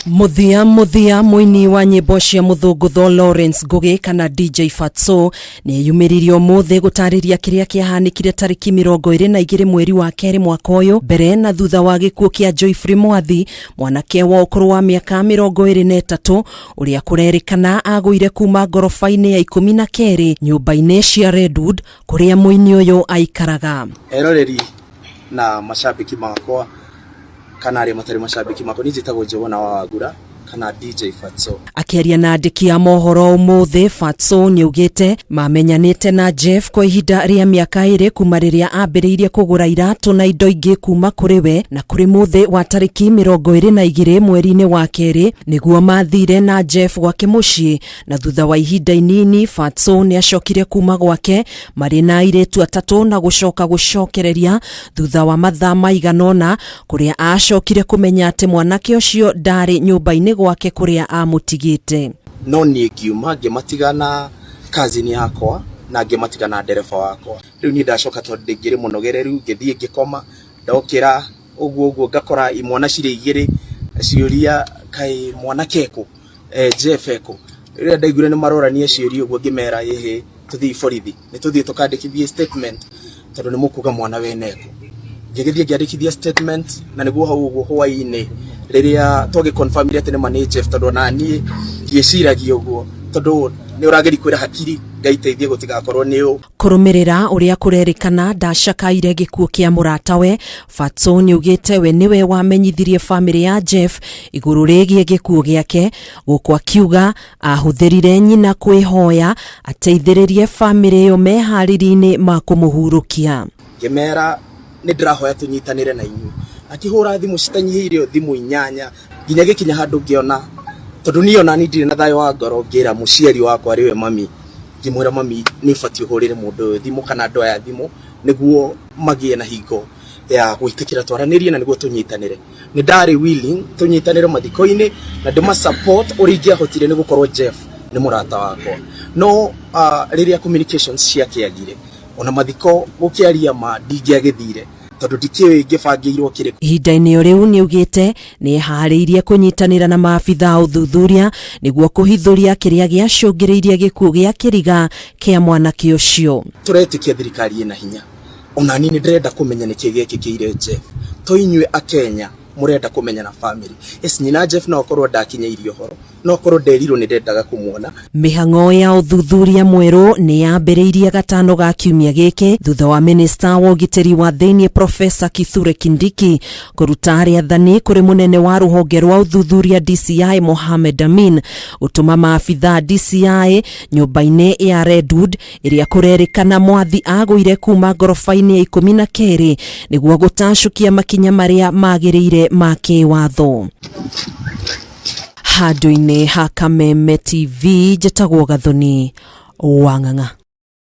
Mũthia mũthia mũini wa nyĩmbo cia mũthũngũtho Lawrence Ngũgĩ kana DJ Fatso nĩeyumĩririe ũmũthĩ gũtarĩria kĩrĩa kĩahanĩkire tarĩki 22 mweri wa kerĩ mwaka ũyũ mbere na thutha wa gĩkuũ kĩa Joyfrey Mwathi, mwanake wa ũkũrũ wa mĩaka 23 ũrĩa kũrerĩkana agũire kuma ngoroba-inĩ ya 12 nyũmba-inĩ cia Redwood kũrĩa mũini ũyũ aikaraga. Eroreri na macambĩki makwa kana arĩa matarĩ macambĩki makwa, niĩ njĩtagwo Njũgũna wa Wangura kana DJ Fatso. Akĩaria na andĩki a mohoro ũmũthĩ, Fatso nĩaugĩte mamenyanĩte na Jeff kwa ihinda rĩa mĩaka ĩrĩ kuma rĩrĩa ambĩrĩirie kũgũra iratũ na indo ingĩ kuma kũrĩ we, na kũrĩ mũthĩ wa tarĩki 22 mweri-inĩ wa kerĩ nĩguo mathire na Jeff gwake mũciĩ, na thutha wa ihinda inini Fatso nĩacokire kuma gwake marĩ na airĩtu atatũ na gũcoka gũcokereria thutha wa mathaa maigana ũna kũrĩa acokire kũmenya atĩ mwanake ũcio ndarĩ nyũmba-inĩ gwake kũrĩa amũtigĩte. No niĩ ngiuma ngĩmatiga na cousin yakwa na ngĩmatiga na ndereba wakwa. Rĩu niĩ ndacoka tondũ ndĩngĩrĩ mũnogereru ngĩthiĩ ngĩkoma, ndokĩra ũguo ũguo ngakora imwana cirĩ igĩrĩ ciũria kaĩ mwanake ekũ? Jeff ekũ? Rĩrĩa ndaiguire nĩ marorania ciũria ũguo ngĩmera ĩhĩ tũthiĩ borithi, nĩ tũthiĩ tũkandĩkithie statement tondũ nĩ mũkuga mwana wene ekũ. Ngĩgĩthiĩ ngĩandĩkithia statement na nĩguo hau ũguo hwaĩ-inĩ rĩrĩa twagĩ confirm atĩ nĩma nĩ Jeff tondũ ona niĩ ndieciragia ũguo tondũ nĩ ũrageria kwĩra hakiri Ngai teithie gũtigakorwo nĩ ũ. Kũrũmĩrĩra ũrĩa kũrerĩkana ndacakaire gĩkuũ kĩa mũratawe, Fatso nĩaugĩte we nĩwe wamenyithirie famĩlĩ ya Jeff igũrũ rĩgiĩ gĩkuũ gĩake, gũkũ akiuga ahũthĩrire nyina kwĩhoya ateithĩrĩrie famĩlĩ ĩyo meharĩria-inĩ ma kũmũhurũkia. Ngĩmera nĩ ndĩrahoya tũnyitanĩre na inyuĩ. Akĩhũra thimũ citanyihĩire thimũ inyanya nginya gĩkinya handũ ngĩona tondũ niĩ ona niĩ ndirĩ na thayũ wa ngoro, ngĩra mũciari wakwa arĩ we mami, ngĩmwĩra mami nĩ ũbatiĩ ũhũrĩre mũndũ ũyũ thimũ kana andũ aya thimũ nĩguo magĩe na hingo ya gwĩtĩkĩra twaranĩrie na nĩguo tũnyitanĩre. Nĩ ndarĩ willing tũnyitanĩre mathiko-inĩ na ndĩma support ũrĩa ingĩahotire nĩ gũkorwo Jeff nĩ mũrata wakwa. No rĩrĩa communications ciakĩagire ona mathiko gũkĩaria ma ndingĩagĩthire tondũ ndikĩũĩ ngĩbangĩirwo kĩrĩkũ. Ihinda-inĩ o rĩu nĩaugĩte nĩeharĩirie kũnyitanĩra na maabitha a ũthuthuria nĩguo kũhithũria kĩrĩa gĩacũngĩrĩirie gĩkuũ gĩa kĩriga kĩa mwanake ũcio. Tũretĩkia thirikari ĩna hinya, ona niĩ nĩ ndĩrenda kũmenya nĩkĩ gĩekĩkĩire Jeff, to inyuĩ Akenya mũrenda kũmenya na family. Yes, nyina Jeff no akorwo ndakinyĩirie ũhoro, no akorwo nderirwo nĩ ndendaga kũmuona. Mĩhang'o ya ũthuthuria mwerũ nĩ yambĩrĩirie gatano ga kiumia gĩkĩ thutha wa minista wa ũgitĩri wa thĩinĩ Profesa Kithure Kindiki kũruta rĩathani kũrĩ mũnene wa rũhonge rwa ũthuthuria DCI Mohamed Amin gũtũma maabitha DCI nyũmba-inĩ ya Redwood ĩrĩa kũrerĩkana Mwathi agũire kuma ngoroba-inĩ ya 12 nĩguo gũtacũkia makinya marĩa magĩrĩire ma kĩwatho. Handũ-inĩ ha Kameme TV njĩtagwo Gathoni Wang'ang'a.